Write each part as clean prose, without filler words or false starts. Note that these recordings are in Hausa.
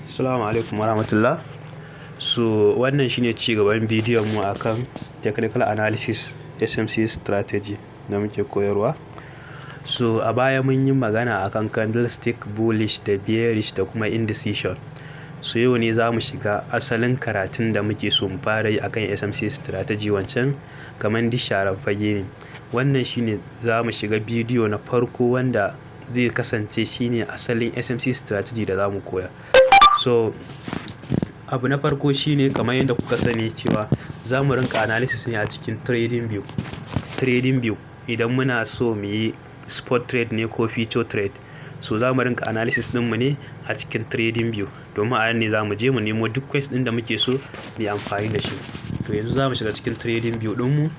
Assalamu alaikum warahmatullah. So wannan shine ci gaban bidiyon mu akan technical analysis SMC strategy da muke koyarwa. So a baya mun yi magana akan candlestick bullish da bearish da kuma indecision. So yau ne za mu shiga asalin karatun da muke so mu fara yi akan SMC strategy. Wancan kamar duk sharan fage ne. Wannan shine za mu shiga bidiyo na farko wanda zai kasance shine asalin SMC strategy da za mu koya. So abu na farko shine, kamar yadda kuka sani cewa za mu rinka analysis ne a cikin trading view. Trading view idan muna so mu yi spot trade ne ko future trade. So za mu rinka analysis ɗinmu ne a cikin trading view, domin a nan ne za mu je mu nemo duk coins ɗin da muke so mu yi amfani da shi. To yanzu za mu shiga cikin trading view ɗinmu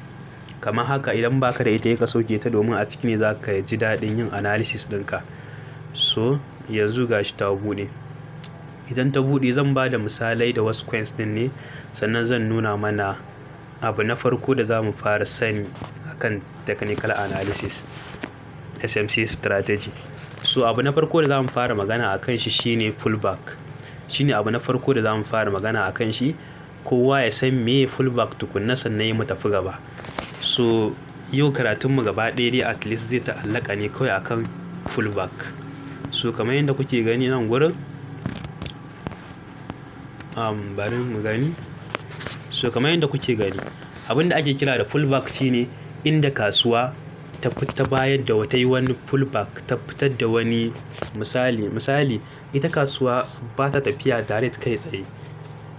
kamar haka. Idan baka da ita, ka sauke ta, domin a ciki ne za ka ji daɗin yin analysis ɗinka. So yanzu gashi ta buɗe. Idan ta buɗe, zan ba da misalai da wasu coins ɗin ne, sannan zan nuna mana abu na farko da za mu fara sani akan technical analysis SMC strategy. So abu na farko da za mu fara magana akan shi shine pullback. Shine abu na farko da za mu fara magana akan shi. Kowa ya san meye pullback tukunna, sannan mu tafi gaba. So yau karatunmu gaba ɗaya dai at least zai ta'allaka ne kawai akan pullback. So kamar yadda kuke gani nan gurin, bari mu gani. So kamar yadda kuke gani, abin da ake kira da pullback shine inda kasuwa ta ta bayar da wata yi wani pullback, ta fitar da wani misali. Misali, ita kasuwa ba ta tafiya direct kai tsaye.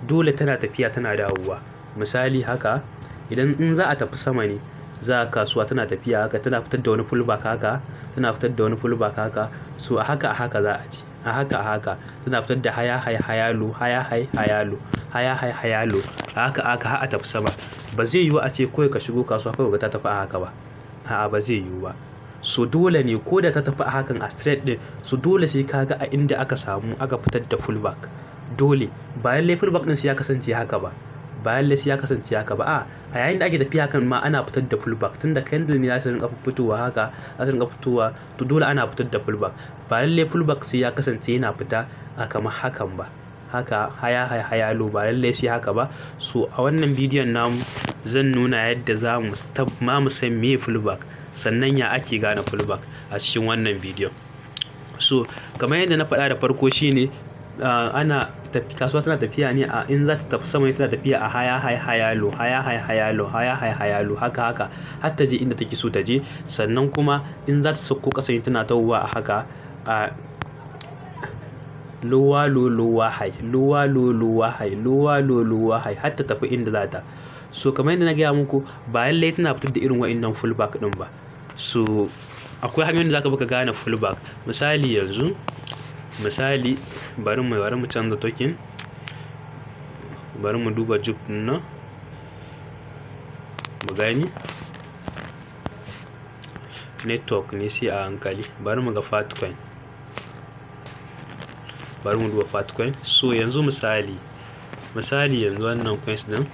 Dole tana tafiya tana dawowa. Misali haka, idan in za a tafi sama ne, za a kasuwa tana tafiya haka, tana fitar da wani pullback haka, tana fitar da wani pullback haka. So a haka a haka za a ji. A haka a haka tana fitar da higher high, higher low, higher high, higher low, higher high, higher low, a haka a haka har a tafi sama. Ba zai yiwu a ce kawai ka shigo kasuwa kawai ka ta tafi a haka ba. A'a, ba zai yiwu ba. So dole ne ko da ta tafi a hakan a straight ɗin, so dole sai ka ga a inda aka samu aka fitar da pullback. Dole ba lallai pullback ɗin sai ya kasance haka ba, ba lallai sai ya kasance haka ba. A yayin da ake tafiya hakan ma ana fitar da pullback, tunda candle ne za su rinka fitowa haka, za su rinka fitowa. To dole ana fitar da pullback. Ba lallai pullback sai ya kasance yana fita a kamar hakan ba, haka higher high, higher low, ba lallai sai haka ba. So a wannan bidiyon namu zan nuna yadda za mu ma mu san meye pullback, sannan ya ake gane pullback a cikin wannan bidiyon. So kamar yadda na faɗa da farko shine ana kasuwa tana tafiya ne a in za ta tafi sama, tana tafiya a higher high, higher low, higher high, higher low, higher high, higher low, haka haka har ta je inda take so ta je. Sannan kuma in za ta sauko ƙasa ne, tana tahowa a haka, a lower low, lower high, lower low, lower high, lower low, lower high, har ta tafi inda za ta. So kamar yadda na gaya muku, ba lallai tana fitar da irin wa'innan pullback ɗin ba. So akwai hanyoyin da zaka bi ka gane pullback. Misali yanzu, misali, bari mu canza token, bari mu duba jup ɗin nan mu gani. Network ne sai a hankali. Bari mu ga Fartcoin, bari mu duba Fartcoin. So yanzu misali yanzu wannan coins ɗin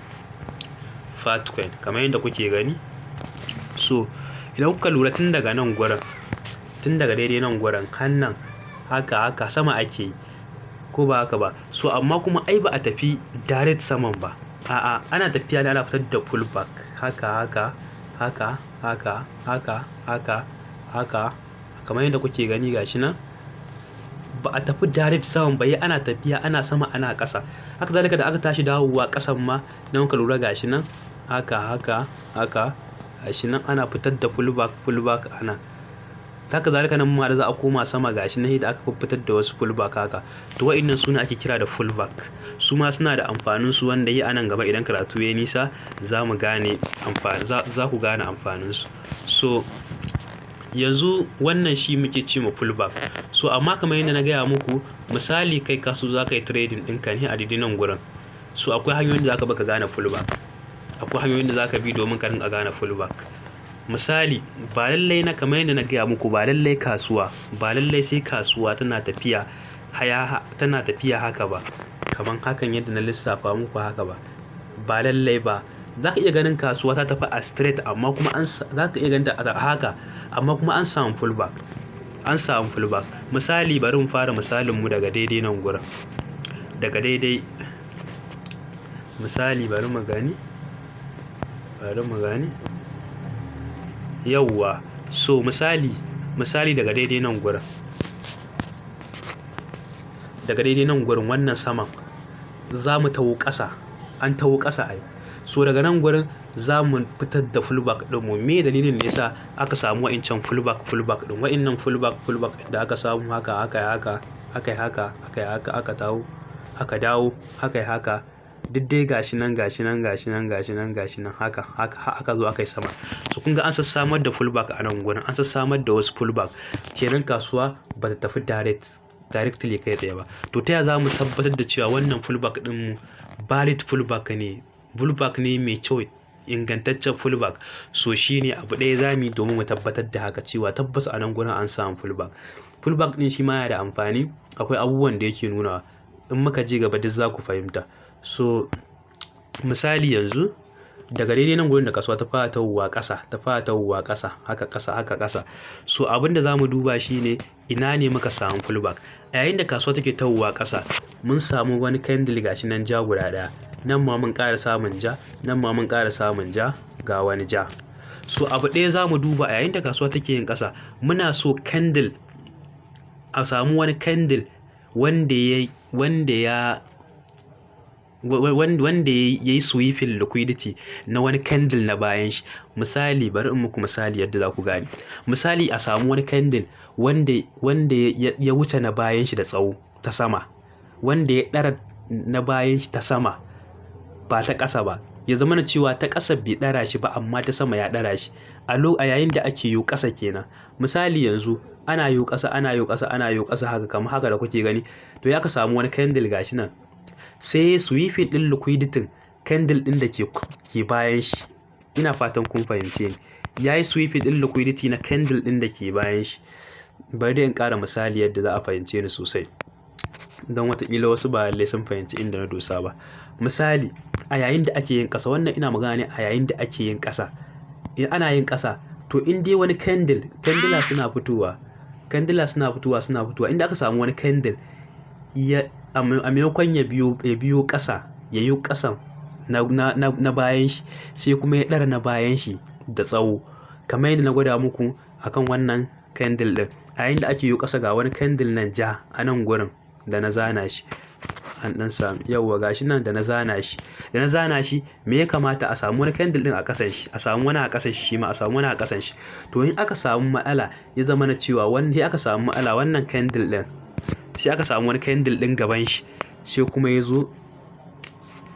Fartcoin, kamar yadda kuke gani. So idan kuka lura, tun daga nan gurin, tun daga daidai nan gurin har nan, haka haka sama ake yi, ko ba haka ba? So amma kuma ai ba a tafi direct saman ba. A'a, ana tafiya ne ana fitar da pullback, haka haka haka haka haka haka haka, kamar yadda kuke gani. Gashi nan ba a tafi direct saman ba, yi ana tafiya ana sama ana ƙasa. Haka zalika da aka tashi dawowa ƙasan ma, idan ka lura, gashi nan haka haka haka, gashi nan ana fitar da pullback, pullback ana. Haka zalika nan ma da za a koma sama, gashi nan da aka fitar da wasu pullback haka. To wa'innan su ne ake kira da pullback. Su ma suna da amfanin su, wanda yi a nan gaba idan karatu ya nisa za mu gane amfani, za ku gane amfanin su. So yanzu wannan shi muke ce ma pullback. So amma kamar yadda na gaya muku, misali kai kaso za ka yi trading ɗinka ne a daidai nan gurin. So akwai hanyoyin da za ka bi ka gane pullback. Akwai hanyoyin da za ka bi domin ka rinka gane pullback. Misali, ba lallai na kamar yadda na gaya muku, ba lallai kasuwa, ba lallai sai kasuwa tana tafiya haya, tana tafiya haka ba, kamar hakan yadda na lissafa muku haka ba. Ba lallai ba. Za ka iya ganin kasuwa ta tafi a straight, amma kuma an za ka iya ganin ta a haka, amma kuma an samu pullback, an samu pullback. Misali, bari mu fara misalin mu daga daidai nan gurin. Daga daidai, misali, bari mu gani, bari mu gani. Yauwa, so misali daga daidai nan gurin, daga daidai nan gurin, wannan saman za mu taho ƙasa, an taho ƙasa ai. So daga nan gurin za mu fitar da pullback ɗinmu. Me dalilin da yasa aka samu wa'incan pullback pullback ɗin, wa'innan pullback pullback da aka samu? Haka haka haka aka yi, haka aka yi, haka aka dawo, aka dawo, aka yi haka. Duk dai gashi nan, gashi nan, gashi nan, gashi nan, gashi nan, haka haka aka zo aka yi sama. So kun ga an sassamar da pullback a nan gurin, an sassamar da wasu pullback. Kenan kasuwa ba ta tafi directly kai tsaye ba. To ta yaya za mu tabbatar da cewa wannan pullback ɗin mu valid pullback ne, pullback ne mai kyau, ingantaccen pullback? So shine abu ɗaya za mu yi domin mu tabbatar da haka, cewa tabbas a nan gurin an samu pullback. Pullback ɗin shi ma yana da amfani, akwai abubuwan da yake nunawa. In muka je gaba duk za ku fahimta. So misali yanzu daga daidai nan gurin da kasuwa ta fara tahowa ƙasa, ta fara tahowa ƙasa haka, ƙasa haka, ƙasa. So abin da za mu duba shine ina ne muka samu pullback. A yayin da kasuwa take tahowa ƙasa, mun samu wani candle, gashi nan, ja guda ɗaya. Nan ma mun ƙara samun ja, nan ma mun ƙara samun ja, ga wani ja. So abu ɗaya za mu duba: a yayin da kasuwa take yin ƙasa, muna so candle, a samu wani candle wanda ya yi sweeping liquidity na wani candle na bayan shi. Misali, bari in muku misali yadda za ku gane. Misali, a samu wani candle wanda ya wuce na bayan shi da tsawo ta sama, wanda ya ɗara na bayan shi ta sama, ba ta ƙasa ba. Ya zama na cewa ta ƙasa bai ɗara shi ba, amma ta sama ya ɗara shi a yayin da ake yo ƙasa kenan. Misali yanzu ana yo ƙasa, ana yo ƙasa, ana yo ƙasa haka, kamar haka da kuke gani. To ya ka samu wani candle, gashi nan, sai sweeping ɗin liquidity candle ɗin da ke bayan shi. Ina fatan kun fahimce ni. Ya yi sweeping ɗin liquidity na candle ɗin da ke bayan shi. Bari dai in ƙara misali yadda za a fahimce ni sosai, don watakila wasu ba lallai sun fahimci inda na dosa ba. Misali, a yayin da ake yin ƙasa, wannan ina magana ne a yayin da ake yin ƙasa. In ana yin ƙasa, to in dai wani candle, candle suna fitowa, candle suna fitowa, suna fitowa, inda aka samu wani candle ya a maimakon ya biyo ƙasa, ya yi ƙasan na bayan shi, sai kuma ya ɗara na bayan shi da tsawo, kamar yadda na gwada muku akan wannan candle ɗin. A yayin da ake yi ƙasa, ga wani candle nan ja a nan gurin da na zana shi, an ɗan sami, yauwa, gashi nan da na zana shi. Da na zana shi, me ya kamata? A samu wani candle ɗin a ƙasan shi, a samu wani a ƙasan shi ma, a samu wani a ƙasan shi. To in aka samu matsala, ya zama na cewa wanda aka samu matsala, wannan candle ɗin, sai aka samu wani candle ɗin gaban shi, sai kuma ya zo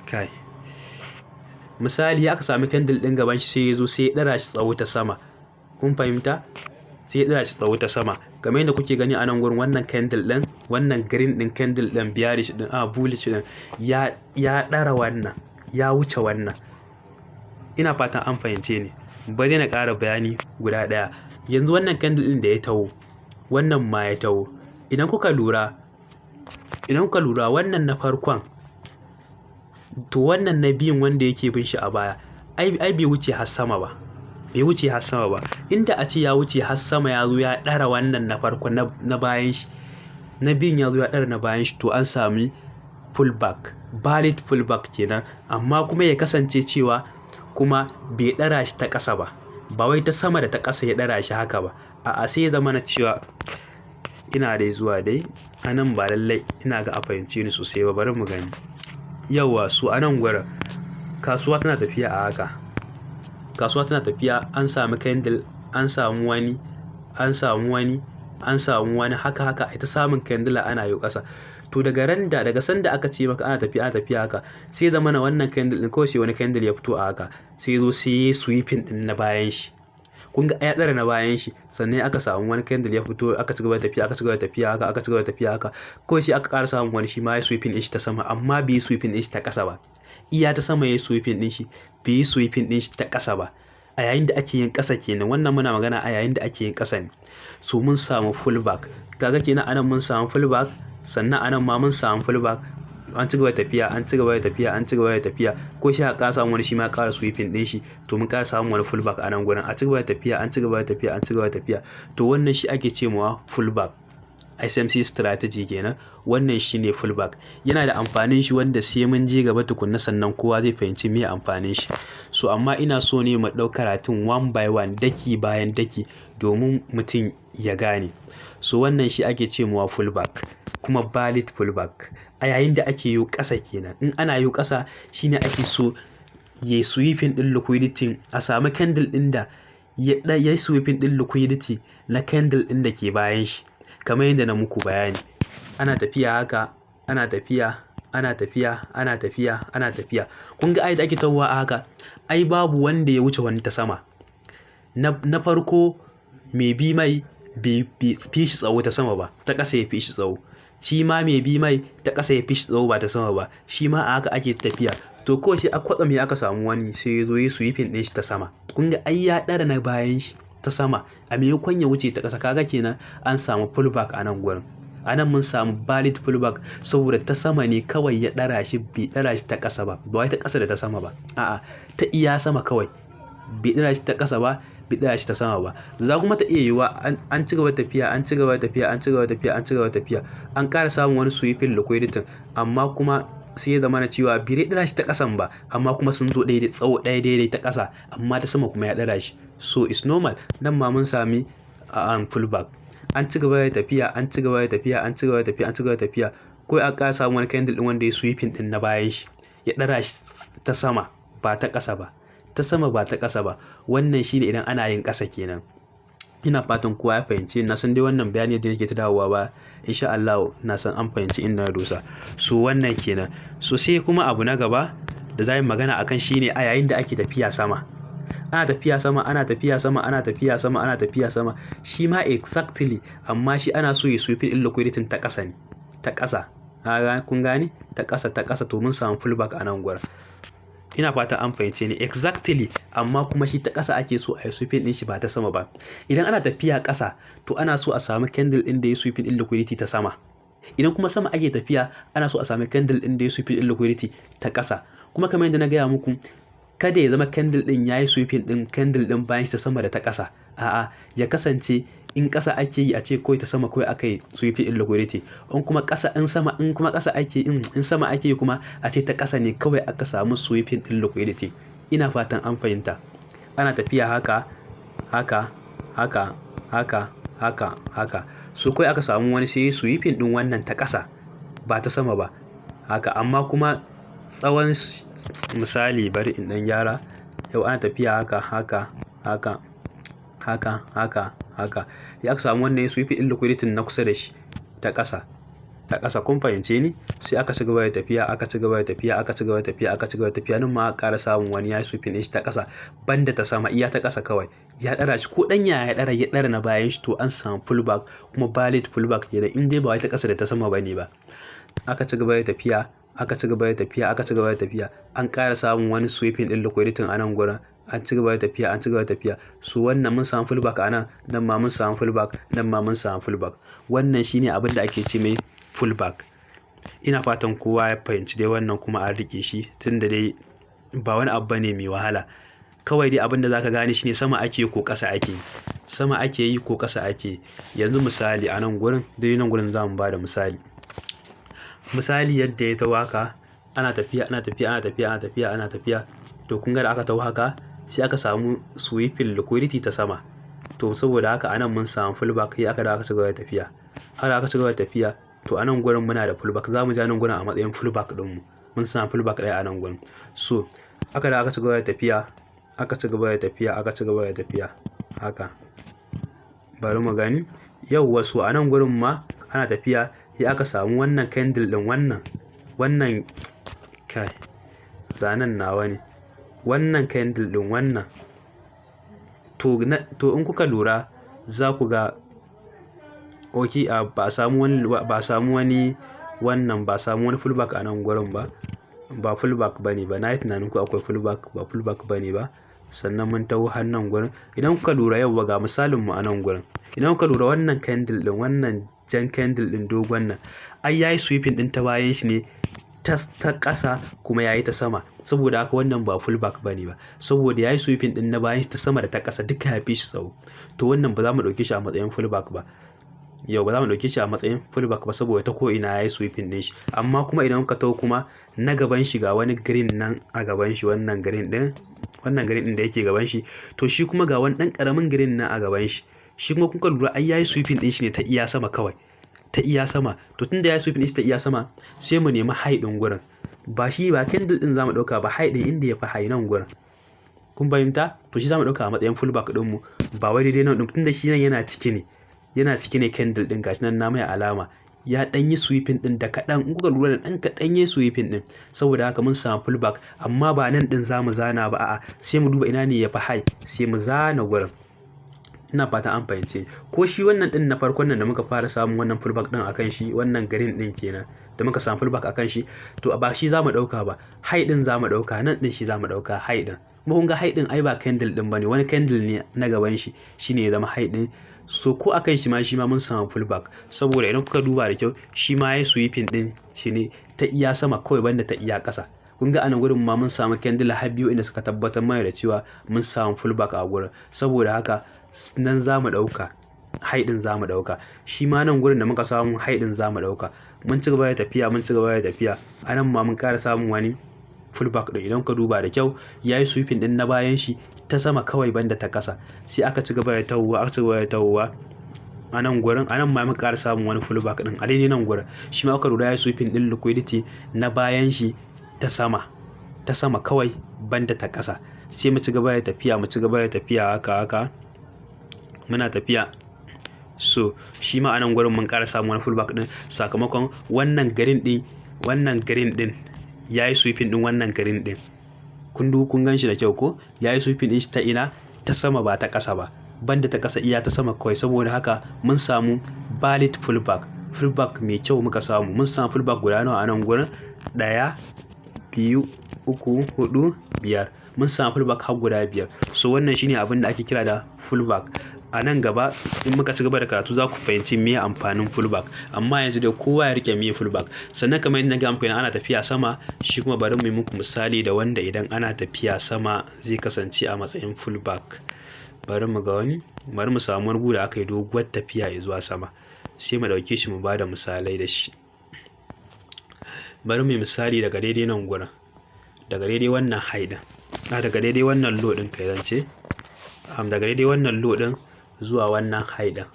kai. Misali, aka sami candle ɗin gaban shi, sai ya zo sai ya ɗara shi tsawo ta sama. Kun fahimta? Sai ya ɗara shi tsawo ta sama, kamar yadda kuke gani a nan gurin. Wannan candle ɗin, wannan green ɗin candle ɗin, bearish ɗin, a bullish ɗin, ya ɗara wannan, ya wuce wannan. Ina fatan an fahimce ni. Bari na ƙara bayani guda ɗaya. Yanzu wannan candle ɗin da ya taho, wannan ma ya taho, idan kuka lura, wannan na farkon, to wannan na biyun wanda yake bin shi a baya, ai bai wuce har sama ba, bai wuce har sama ba. Inda a ce ya wuce har sama, ya zo ya ɗara wannan na farko na bayan shi, na biyun ya zo ya ɗara na bayan shi, to an sami pullback, valid pullback kenan. Amma kuma ya kasance cewa kuma bai ɗara shi ta ƙasa ba, ba wai ta sama da ta ƙasa ya ɗara shi haka ba. A'a, sai ya zama na cewa ina dai zuwa dai a nan, ba lallai ina ga a fahimce ni sosai ba. Bari mu gani. Yauwa, su a nan gurin kasuwa tana tafiya a haka. Kasuwa tana tafiya, an sami candle, an samu wani, an samu wani, an samu wani, haka haka, ita samun candle ana yi ƙasa. To daga ran da daga sanda aka ce maka ana tafiya, ana tafiya haka, sai zama na wannan candle din, kawai sai wani candle ya fito a haka, sai zo sai ya sweeping din na bayan shi. Kun ga ya ɗara na bayan shi. Sannan aka samu wani candle ya fito, aka ci gaba da tafiya, aka ci gaba da tafiya haka, aka ci gaba da tafiya haka. Kawai sai aka ƙara samun wani, shi ma ya sweeping din shi ta sama, amma bai yi sweeping din shi ta ƙasa ba. Iya ta sama ya yi sweeping din shi, bai yi sweeping din shi ta ƙasa ba. A yayin da ake yin ƙasa kenan. Wannan muna magana a yayin da ake yin ƙasa ne. So mun samu pullback. Kaga kenan anan mun samu pullback, sannan anan ma mun samu pullback. An ci gaba da tafiya, an ci gaba da tafiya, an ci gaba da tafiya, ko shi aka samu wani, shi ma ƙara sweeping din shi. To mun ƙara samun wani pullback a nan gurin. A ci gaba da tafiya, an ci gaba da tafiya, an ci gaba da tafiya. To wannan shi ake cewa pullback. SMC strategy kenan. Wannan shine pullback. Yana da amfanin shi wanda sai mun je gaba tukunna sannan kowa zai fahimci me amfanin shi. So amma ina so ne mu ɗau karatun one by one, daki bayan daki, domin mutum ya gane. So wannan shi ake ce mawa pullback, kuma valid pullback. A yayin da ake yo ƙasa kenan. In ana yo ƙasa shine ake so ya sweeping ɗin liquidity, a sami candle ɗin da ya sweeping ɗin liquidity na candle ɗin da ke bayan shi. Kamar yadda na muku bayani. Ana tafiya haka, ana tafiya, ana tafiya, ana tafiya, ana tafiya. Kun ga ai da ake tahowa a haka, ai babu wanda ya wuce wani ta sama. Na farko mai bi mai bai fi shi tsawo ta sama ba, ta ƙasa ya fi shi tsawo. Shi ma mai bi mai ta ƙasa ya fi shi tsawo, ba ta sama ba. Shi ma a haka ake tafiya. To kawai sai a kwatsam ya aka samu wani sai ya zo ya sweeping ɗin shi ta sama. Kun ga ai ya ɗara na bayan shi ta sama a maimakon ya wuce ta ƙasa. Kaga kenan an samu pullback a nan gurin. A nan mun samu valid pullback saboda ta sama ne kawai ya ɗara shi, bai ɗara shi ta ƙasa ba. Ba wai ta ƙasa da ta sama ba. A'a, ta iya sama kawai. Bai ɗara shi ta ƙasa ba, bai ɗara shi ta sama ba. Za kuma ta iya yiwuwa an ci gaba da tafiya, an ci gaba da tafiya, an ci gaba da tafiya, an ci gaba da tafiya. An ƙara samun wani sweeping liquidity, amma kuma sai ya zamana cewa bai dai ɗara shi ta ƙasan ba, amma kuma sun zo daidai, tsawo ɗaya daidai ta ƙasa, amma ta sama kuma ya ɗara shi. So it's normal. Nan ma mun sami pullback. An ci gaba da tafiya, an ci gaba da tafiya, an ci gaba da tafiya, an ci gaba da tafiya. Kawai aka ƙara samun wani candle ɗin wanda ya sweeping ɗin na bayan shi. Ya ɗara shi ta sama ba ta ƙasa ba. Ta sama ba ta ƙasa ba. Wannan shine idan ana yin ƙasa kenan. Ina fatan kowa ya fahimci. Na san dai wannan bayani da nake ta dawowa ba. In sha Allahu na san an fahimci inda na dosa. So wannan kenan. So sai kuma abu na gaba da za mu magana akan shine a yayin da ake tafiya sama. Ana tafiya sama, ana tafiya sama, ana tafiya sama, ana tafiya sama. Shi ma exactly, amma shi ana so ya sweeping ɗin liquidity ta ƙasa ne. Ta ƙasa. Kun gane? Ta ƙasa, ta ƙasa, to mun samu pullback a nan gurin. Ina fata an fahimce ni. Exactly, amma kuma shi ta ƙasa ake so a yi sweeping ɗin shi, ba ta sama ba. Idan ana tafiya ƙasa, to ana so a samu candle ɗin da ya sweeping ɗin liquidity ta sama. Idan kuma sama ake tafiya, ana so a sami candle ɗin da ya sweeping ɗin liquidity ta ƙasa. Kuma kamar yadda na gaya muku, kada ya zama candle ɗin ya yi sweeping ɗin candle ɗin bayan shi ta sama da ta ƙasa. A'a, ya kasance in ƙasa ake yi, a ce kawai ta sama kawai aka yi sweeping ɗin liquidity. In kuma ƙasa, in sama, in kuma ƙasa ake, in sama ake yi kuma, a ce ta ƙasa ne kawai aka samu sweeping ɗin liquidity. Ina fatan an fahimta. Ana tafiya haka, haka, haka, haka, haka, haka. So kawai aka samu wani sai sweeping ɗin wannan ta ƙasa ba ta sama ba. Haka, amma kuma tsawon, misali, bari in ɗan gyara. Yau ana tafiya haka, haka, haka, haka, haka, haka. Ya aka samu wannan ya sweeping ɗin liquidity na kusa da shi ta ƙasa. Ta ƙasa, kun fahimce ni? Sai aka ci gaba da tafiya, aka ci gaba da tafiya, aka ci gaba da tafiya, aka ci gaba da tafiya. Nan ma aka ƙara samun wani ya sweeping ɗin shi ta ƙasa banda ta sama, iya ta ƙasa kawai. Ya ɗara shi ko ɗan yaya ya ɗara na bayan shi, to an samu pullback, kuma valid pullback kenan, in dai ba wai ta ƙasa da ta sama bane ba. Aka ci gaba da tafiya, aka ci gaba da tafiya, aka ci gaba da tafiya. An ƙara samun wani sweeping ɗin liquidity a nan gurin. An ci gaba da tafiya, an ci gaba da tafiya. So wannan mun samu pullback a nan, nan ma mun samu pullback, nan ma mun samu pullback. Wannan shine abin da ake ce mai pullback. Ina fatan kowa ya fahimci dai wannan kuma an riƙe shi, tunda dai ba wani abu bane mai wahala. Kawai dai abin da za ka gane shine sama ake ko ƙasa ake yi. Sama ake yi ko ƙasa ake yi. Yanzu misali a nan gurin, dai nan gurin za mu ba da misali. Misali yadda ya taho haka, ana tafiya, ana tafiya, ana tafiya, ana tafiya, ana tafiya. To kun ga da aka taho haka, sai aka samu sweeping liquidity ta sama. To saboda haka a nan mun samu pullback, sai aka dawo aka ci gaba da tafiya. Aka dawo aka ci gaba da tafiya. To a nan gurin muna da pullback. Za mu ja nan gurin a matsayin pullback ɗinmu. Mun samu pullback ɗaya a nan gurin. So aka dawo aka ci gaba da tafiya, aka ci gaba da tafiya, aka ci gaba da tafiya. Haka. Bari mu gani. Yauwa, so a nan gurin ma ana tafiya sai aka samu wannan candle ɗin, wannan, kai, zanen nawa ne. Wannan candle ɗin wannan. To in kuka lura za ku ga, okay, ba a samu wani wannan, ba a samu wani pullback a nan gurin ba. Ba pullback bane ba. Na yi tunanin ko akwai pullback, ba pullback bane ba. Sannan mun taho har nan gurin. Idan kuka lura, yauwa, ga misalin mu a nan gurin. Idan kuka lura, wannan candle ɗin, wannan jan candle ɗin dogon nan, ai yayi sweeping ɗin ta bayan shi ne ta ƙasa kuma yayi ta sama. Saboda haka wannan ba pullback bane ba. Saboda yayi sweeping ɗin na bayan shi ta sama da ta ƙasa duka ya fi shi tsawo. To wannan ba za mu ɗauke shi a matsayin pullback ba. Yau ba za mu ɗauke shi a matsayin pullback ba, saboda ta ko ina ya yi sweeping ɗin shi. Amma kuma idan muka taho kuma na gaban shi, ga wani green nan a gaban shi, wannan green ɗin, wannan green ɗin da yake gaban shi. To, shi kuma ga wani ɗan ƙaramin green nan a gaban shi. Shi kuma kuka lura ai yayi sweeping ɗin shi ne ta iya sama kawai. Ta iya sama. To, tunda yayi sweeping ɗin shi ta iya sama, sai mu nemi high ɗin gurin. Ba shi ba candle ɗin za mu ɗauka ba, high ɗin, inda ya fi high nan gurin. Kun fahimta? To, shi za mu ɗauka a matsayin pullback ɗinmu. Ba wai daidai nan ɗin, tunda shi nan yana ciki ne. Yana ciki ne candle ɗin, gashi nan na mai alama. Ya ɗan yi sweeping ɗin da kaɗan, in kuka lura da ɗan kaɗan yayi sweeping ɗin. Saboda haka mun samu pullback, amma ba nan ɗin za mu zana ba, a'a, sai mu duba ina ne ya fi high, sai mu zana gurin. Ina fata an fahimce. Ko shi wannan ɗin na farkon nan da muka fara samun wannan pullback ɗin akan shi, wannan green ɗin kenan da muka samu pullback akan shi, to ba shi za mu ɗauka ba. High ɗin za mu ɗauka, nan ɗin shi za mu ɗauka, high ɗin. Kuma kun ga high ɗin ai ba candle ɗin ba ne, wani candle ne na gaban shi, shine ya zama high ɗin. So ko akan shi ma mun samu pullback, saboda idan kuka duba da kyau, shi ma yayi sweeping ɗin shi ne ta iya sama kawai, banda ta iya ƙasa. Kun ga anan gurin ma mun samu candle har biyu inda suka tabbatar mana da cewa mun samu pullback a gurin. Saboda haka nan za mu ɗauka, high ɗin za mu ɗauka. Shi ma nan gurin da muka samu, high ɗin za mu ɗauka. Mun ci gaba da tafiya, mun ci gaba da tafiya. A nan ma mun ƙara samun wani pullback ɗin. Idan ka duba da kyau, yayi sweeping ɗin na bayan shi ta sama kawai, banda ta ƙasa. Sai aka ci gaba da tahowa, aka ci gaba da tahowa a nan gurin. A nan ma muka ƙara samun wani pullback ɗin a daidai nan gurin. Shi ma aka lura yayi sweeping ɗin liquidity na bayan shi ta sama, ta sama kawai, banda ta ƙasa. Sai mu ci gaba da tafiya, mu ci gaba da tafiya haka haka. Muna tafiya. So shi ma a nan gurin mun ƙara samun wani pullback ɗin, sakamakon wannan green ɗin, wannan green ɗin yayi sweeping ɗin wannan green ɗin. Kun kun gan shi da kyau ko? Yayi sweeping ɗin shi ta ina? Ta sama, ba ta ƙasa ba. Banda ta ƙasa, iya ta sama kawai. Saboda haka mun samu valid pullback. Pullback mai kyau muka samu. Mun samu pullback guda nawa a nan gurin? Ɗaya, biyu, uku, huɗu, biyar. Mun samu pullback har guda biyar. So wannan shine abin da ake kira da pullback. A nan gaba in muka ci gaba da karatu, za ku fahimci meye amfanin pullback. Amma yanzu dai kowa ya riƙe meye pullback. Sannan kamar yadda na gaya muku, idan ana tafiya sama, shi kuma bari mu yi muku misali da wanda idan ana tafiya sama zai kasance a matsayin pullback. Bari mu ga wani, bari mu samu wani gu da aka yi doguwar tafiya zuwa sama. Sai mu ɗauke shi mu ba da misalai da shi. Bari mu yi misali daga daidai nan gurin. Daga daidai wannan high ɗin. A daga daidai wannan low ɗin kai zan ce. Daga daidai wannan low ɗin zuwa wannan high ɗin.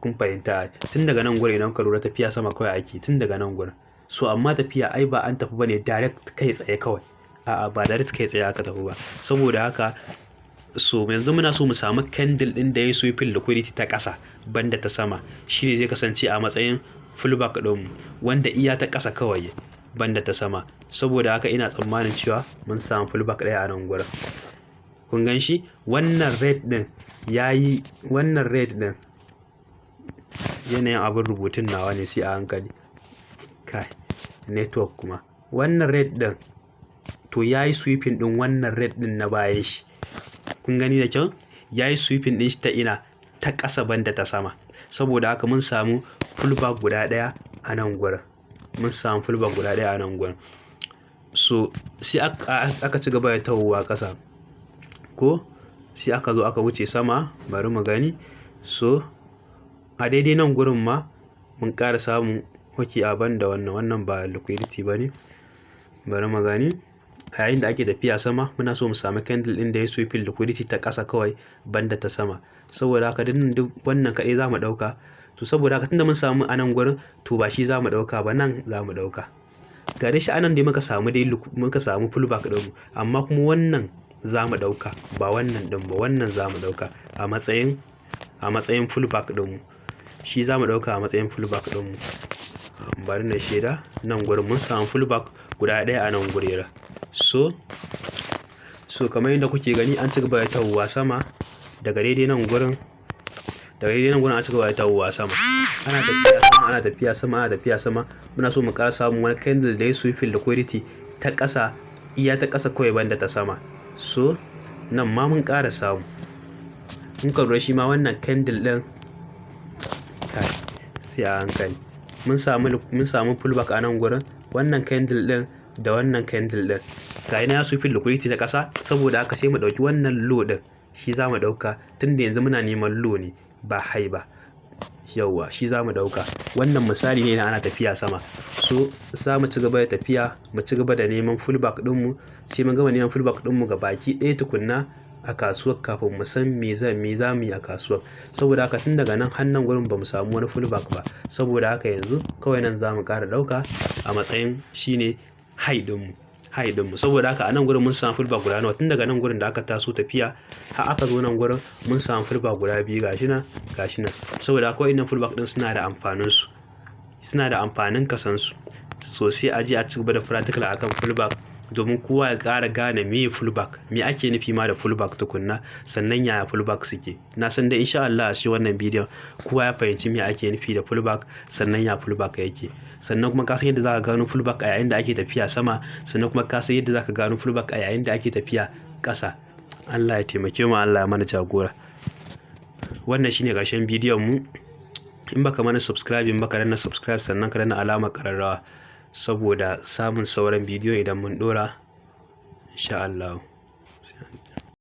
Kun fahimta? Tun daga nan gurin, idan ka lura, tafiya sama kawai ake tun daga nan gurin. So amma tafiya ai ba an tafi bane direct kai tsaye kawai. A'a, ba direct kai tsaye aka tafi ba. Saboda haka so yanzu muna so mu samu candle ɗin da ya sweeping liquidity ta ƙasa banda ta sama. Shi ne zai kasance a matsayin pullback ɗinmu, wanda iya ta ƙasa kawai banda ta sama. Saboda haka ina tsammanin cewa mun samu pullback ɗaya a nan gurin. Kun gan shi? Wannan red ɗin yayi, wannan red ɗin, yanayin abin rubutun nawa ne sai a hankali. Kai, network kuma. Wannan red ɗin to yayi sweeping ɗin wannan red ɗin na bayan shi. Kun gani da kyau? Yayi sweeping ɗin shi ta ina? Ta ƙasa, banda ta sama. Saboda haka mun samu pullback guda ɗaya a nan gurin. Mun samu pullback guda ɗaya a nan gurin. So sai aka ci gaba da tahowa ƙasa. Ko sai aka zo aka wuce sama, bari mu gani. So a daidai nan gurin ma mun ƙara samun, okay, a banda wannan, wannan ba liquidity ba ne. Bari mu gani. A yayin da ake tafiya sama, muna so mu sami candle ɗin da ya sweeping liquidity ta ƙasa kawai, banda ta sama. Saboda haka duk wannan kaɗai za mu ɗauka. To, saboda haka tunda mun samu a nan gurin, to ba shi za mu ɗauka ba, nan za mu ɗauka. Ga dai shi anan dai muka samu, dai muka samu pullback ɗinmu, amma kuma wannan za mu ɗauka, ba wannan ɗin ba, wannan za mu ɗauka a matsayin pullback ɗinmu. Shi za mu ɗauka a matsayin pullback ɗinmu. Bari na shaida nan gurin, mun samu pullback guda ɗaya a nan gurera. So kamar yadda kuke gani, an ci gaba da tahowa sama daga daidai nan gurin. Daga daidai nan gurin an ci gaba da tahowa sama. Ana tafiya sama, ana tafiya sama, ana tafiya sama. Muna so mu ƙara samun wani candle da ya sweeping liquidity ta ƙasa, iya ta ƙasa kawai, banda ta sama. So nan ma mun ƙara samu. In ka lura, shi ma wannan candle ɗin, kai, sai a hankali. Mun samu pullback a nan gurin. Wannan candle ɗin da wannan candle ɗin. Ga ina ya sweeping liquidity ta ƙasa, saboda haka sai mu ɗauki wannan low ɗin. Shi za mu ɗauka tunda yanzu muna neman low ne ba high ba. Yauwa, shi za mu ɗauka. Wannan misali ne na ana tafiya sama. So za mu ci gaba da tafiya, mu ci gaba da neman pullback ɗinmu, sai mun gama neman pullback ɗinmu gabaki ɗaya tukunna a kasuwar kafin mu san me za mu yi a kasuwar. Saboda haka tun daga nan har nan gurin ba mu samu wani pullback ba. Saboda haka yanzu kawai nan za mu ƙara ɗauka a matsayin shine high ɗinmu, high ɗinmu. Saboda haka a nan gurin mun samu pullback guda nawa? Tun daga nan gurin da aka taso tafiya har aka zo nan gurin, mun samu pullback guda biyu, gashi nan, gashi nan. Saboda haka waɗannan pullback ɗin suna da amfanin su, suna da amfanin kasansu. So sai a je a ci gaba da practical akan pullback domin kowa ya ƙara gane meye pullback, me ake nufi ma da pullback tukunna, sannan yaya pullback suke. Na san dai insha Allah a cikin wannan bidiyon kowa ya fahimci me ake nufi da pullback, sannan ya pullback yake. Sannan kuma ka san yadda za ka gano pullback a yayin da ake tafiya sama, sannan kuma ka san yadda za ka gano pullback a yayin da ake tafiya ƙasa. Allah ya taimake mu, Allah ya mana jagora. Wannan shine ƙarshen bidiyon mu. In baka mana subscribing ba, ka danna subscribe, sannan ka danna alamar ƙararrawa saboda samun sauran bidiyo idan mun ɗora, insha Allah.